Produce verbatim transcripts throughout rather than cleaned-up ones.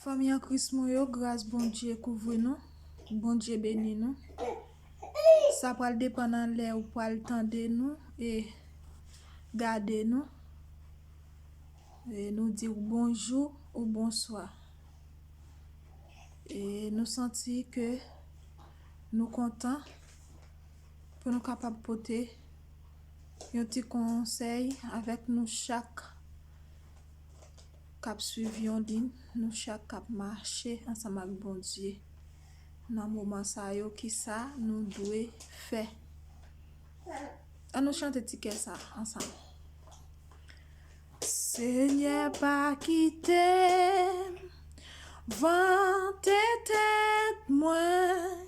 Fanmi an Kris mwen yo, gras Bondye kouvri nou, Bondye beni nou. Sa pral depann nan lè ou pral tande nou e gade nou. E nou di w bonjou ou bonswa. E nou santi ke nou kontan pou nou kapab pote yon ti konsèy avèk nou chak k ap swiv yon liy, nou chak k ap mache ansanm ak Bondye nan moman sa yo, kisa nou dwe fè. An nou chante ti kè sa ansanm. Senyè, pa kite m vante tèt mwen.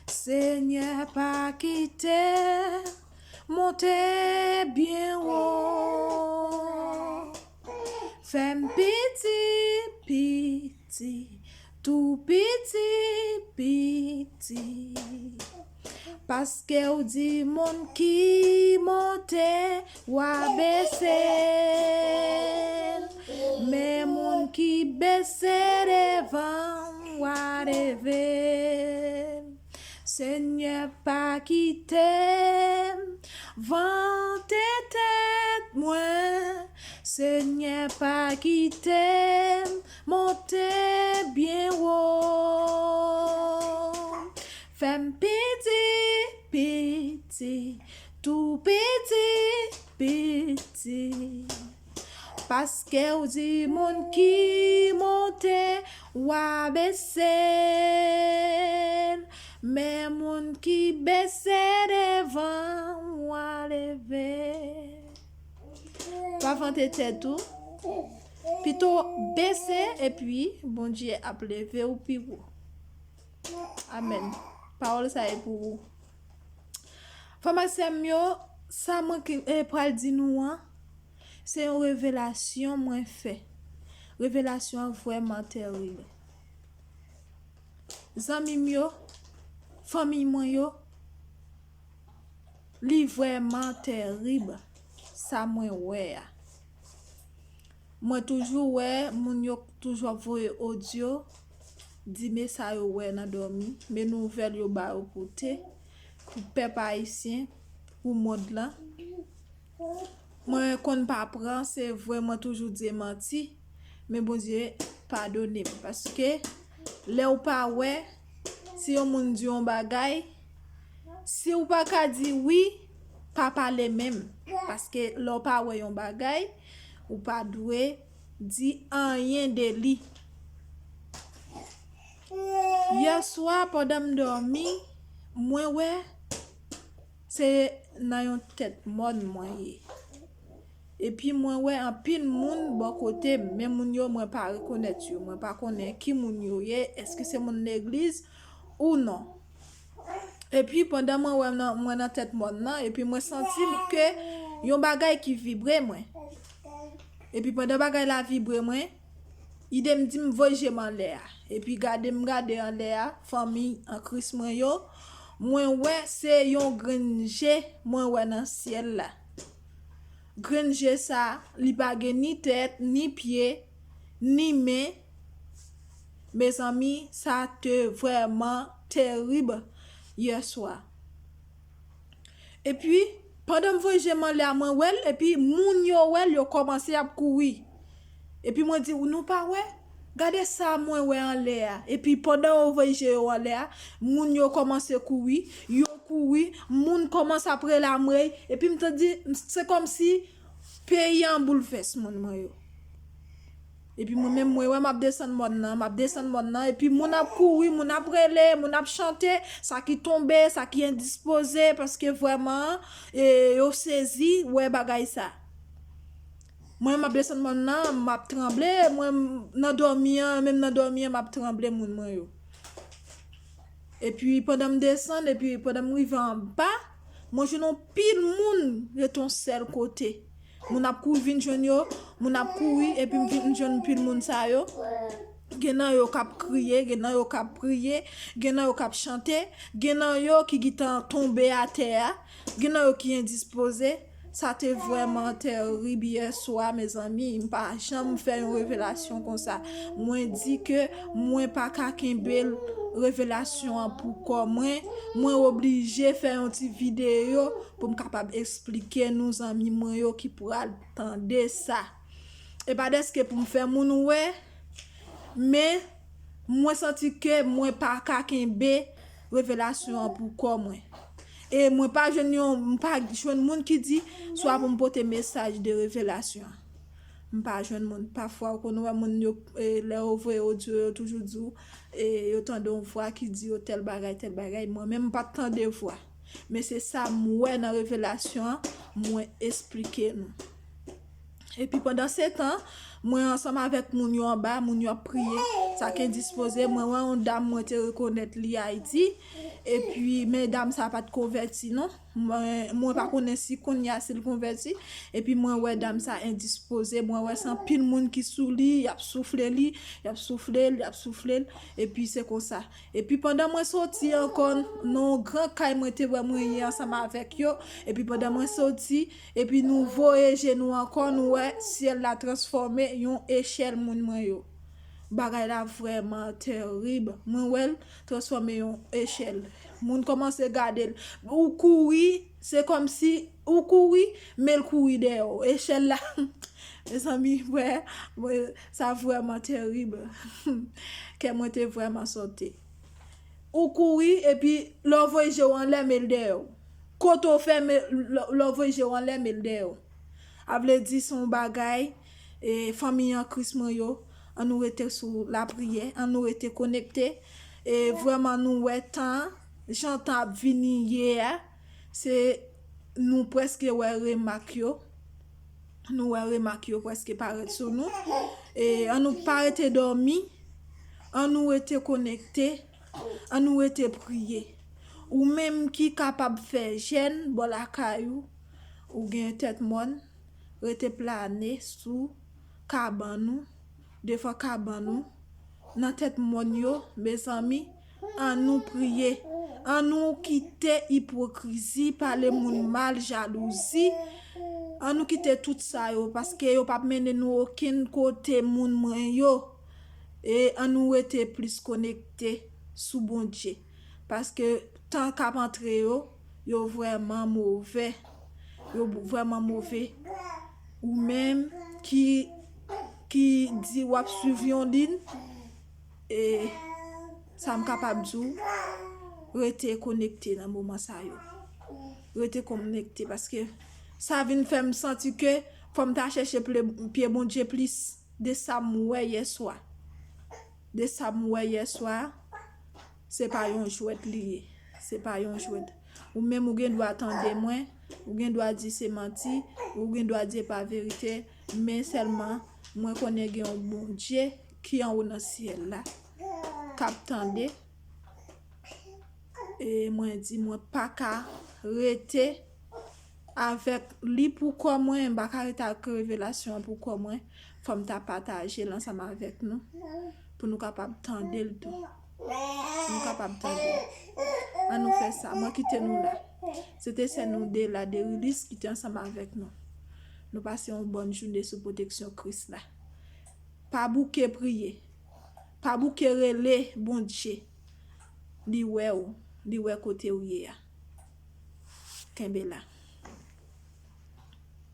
Senyè, pa kite m monte byen wo. Fè m piti, piti, tou piti, piti. Paske w di moun ki monte, w a bese l. Men moun ki bese devan m, w a leve l. Senyè, pa kite m vante tèt mwen. Senyè, pa kite m monte byen wo. Fè m piti, piti, tou piti, piti. Paske w di moun ki monte, w a bese l. Men moun ki bese devan m, w a leve l. Pa vante tèt ou. Pito bese, epi Bondye ap leve w pi wo. Amèn. Pawòl sa e pou ou. Frè m ak sè m yo, sa mwen ki, e, pral di nou an, se yon revelasyon mwen fè. Revelasyon an vrèman tèrib. Zanmi m yo, fanmi mwen yo, li vrèman tèrib, sa mwen wè a. Mwen toujou wè moun yo toujou ap voye odyo, di men sa yo wè nan dòmi, men nouvèl yo ba yo pote pou pèp ayisyen, pou mond lan. Mwen konn pa pran, se vre, mwen toujou di manti, men Bondye padone m. Paske lè w pa wè, si yon moun di yon bagay, si w pa ka di wi, pa pale menm. Paske lè w pa wè yon bagay, ou pa dwe di anyen de li. Yè swa, pandan m dòmi, mwen wè se nan yon tèt mòn mwen ye. Epi mwen wè anpil moun bò kote m, men moun yo mwen pa rekonèt yo, mwen pa konnen ki moun yo ye, èske se moun legliz ou non. Epi pandan mwen wè nan, mwen nan tèt mòn nan, epi mwen santi ke yon bagay ki vibre mwen. Epi pandan bagay la vibre mwen, ide m di m voye je m anlè a. Epi gade m gade anlè a, fanmi an Kris mwen yo, mwen wè se yon grenn je mwen wè nan syèl la. Grenn je sa, li pa gen ni tèt, ni pye, ni men. Mezanmi, sa te vrèman tèrib yè swa. Epi, pandan m voye je m anlè a, mwen wè l, epi moun yo wè l, yo kòmanse ap kouri. Epi mwen di, nou pa wè? Gade sa mwen wè anlè a. Epi pandan yo voye je yo anlè a, moun yo kòmanse kouri, yo kouri, moun kòmanse ap rele anmwey. Epi m te di, se kòmsi peyi an boulvès moun mwen yo. Epi mwen menm, mwen wè m ap desann mòn nan, m ap desann mòn nan, epi moun ap kouri, moun ap rele, moun ap chante, sa ki tonbe, sa ki endispoze, paske vrèman, e, yo sezi wè bagay sa. Mwen, m ap desann mòn nan, m ap tranble, mwen, m, nan dòmi an, menm nan dòmi an, m ap tranble moun mwen yo. Epi pandan m desann, epi pandan m rive anba, mwen jwenn yon pil moun rete yon sèl kote. Moun ap kouri vin jwenn yo, moun ap kouri, epi m vin jwenn pil moun sa yo. Gen nan yo k ap kriye, gen nan yo k ap priye, gen nan yo k ap chante, gen nan yo ki gentan tonbe atè a, gen nan yo ki endispoze. Sa te vrèman terib yè swa, mezanmi. M pa janm fè yon revelasyon konsa. Mwen di ke mwen pa ka kenbe l, revelasyon an pou kò mwen. Mwen oblije fè yon ti videyo pou m kapab eksplike nou, zanmi mwen yo ki pral tande sa. E pa dèske pou m fè moun wè, men mwen santi ke mwen pa ka kenbe revelasyon an pou kò mwen. E mwen pa jwenn yon, m pa jwenn moun ki di swa pou m pote mesaj de revelasyon an. M pa jwenn moun. Pafwa, ou konn wè moun yo, e, lè yo voye odyo, yo toujou di w, e, yo tande yon vwa ki di yo tèl bagay, tèl bagay. Mwen menm, m pa t tande vwa. Men se sa m wè nan revelasyon an, mwen esplike nou. Epi pandan se tan, mwen ansanm avèk moun yo anba, moun yo ap priye. Sa k endispoze, mwen wè yon dam mwen te rekonèt li Ayiti. Epi, men dam sa pa t konvèti non. Mwen, mwen pa konnen si kounye a si l konvèti. Epi mwen wè dam sa endispoze. Mwen wè se anpil moun ki sou li, y ap soufle li, y ap soufle l, y ap soufle l. Epi se konsa. Epi pandan mwen soti ankò, nan yon gran kay mwen te wè mwen ye ansanm avèk yo. Epi pandan mwen soti, epi nou voye je nou ankò, nou wè syèl la transfòme yon echèl moun mwen yo. Bagay la vrèman terib. Mwen wè l transfòme yon echèl. Moun kòmanse gade l. Ou kouri, se kòmsi ou kouri, men l kouri dèyè w. Echèl la, mezanmi, wè, mwen, sa vrèman terib. Kè mwen te vrèman sote. Ou kouri, epi lè w voye je w anlè, men l dèyè w. Kote w fè, men lè, lè w voye je w anlè, men l dèyè w. A vle di, se yon bagay, e, fanmi an Kris mwen yo, ann nou rete sou lapriyè, ann nou rete konekte. E vrèman, nou wè tan, jan tan ap vini ye a, se nou prèske wè remak yo. Nou wè remak yo prèske parèt sou nou. E ann nou pa rete dòmi, ann nou rete konekte, ann nou rete priye. Ou menm ki kapab fè jèn bò lakay ou, ou gen tèt mòn, rete plane sou kabann ou, devan kabann ou, nan tèt mòn yo, mezanmi, ann nou priye. Ann nou kite ipokrizi, pale moun mal, jalouzi. Ann nou kite tout sa yo, paske yo p ap mennen nou okenn kote, moun mwen yo. E ann nou rete plis konekte sou Bondye. Paske tan k ap antre yo, yo vrèman move. Yo vrèman move. Ou menm ki, ki di w ap swiv yon liy, e sa m kapab di w, rete konekte nan moman sa yo. Rete konekte, paske sa vin fè m santi ke fò m ta chèche ple-, pye Bondye plis de sa m wè yè swa. De sa m wè yè swa, se pa yon jwèt li ye. Se pa yon jwèt. Ou menm ou gen dwa tande mwen, ou gen dwa di se manti, ou gen dwa di e pa verite, men sèlman mwen konnen gen yon Bondye ki anwo nan syèl la, k ap tande. E mwen di mwen pa ka rete avèk li pou kò mwen, m pa ka rete ak revelasyon an pou kò mwen. Fò m ta pataje l ansanm avèk nou, pou nou kapab tande l tou. Pou nou kapab tande l. Ann nou fè sa. Mwen kite nou la. Se te sè nou de la, Derilis, ki te ansanm avèk nou. Nou pase yon bòn jounen sou pwoteksyon Kris la. Pa bouke priye. Pa bouke rele Bondye. Li wè w. Li wè kote w ye a. Kenbe la.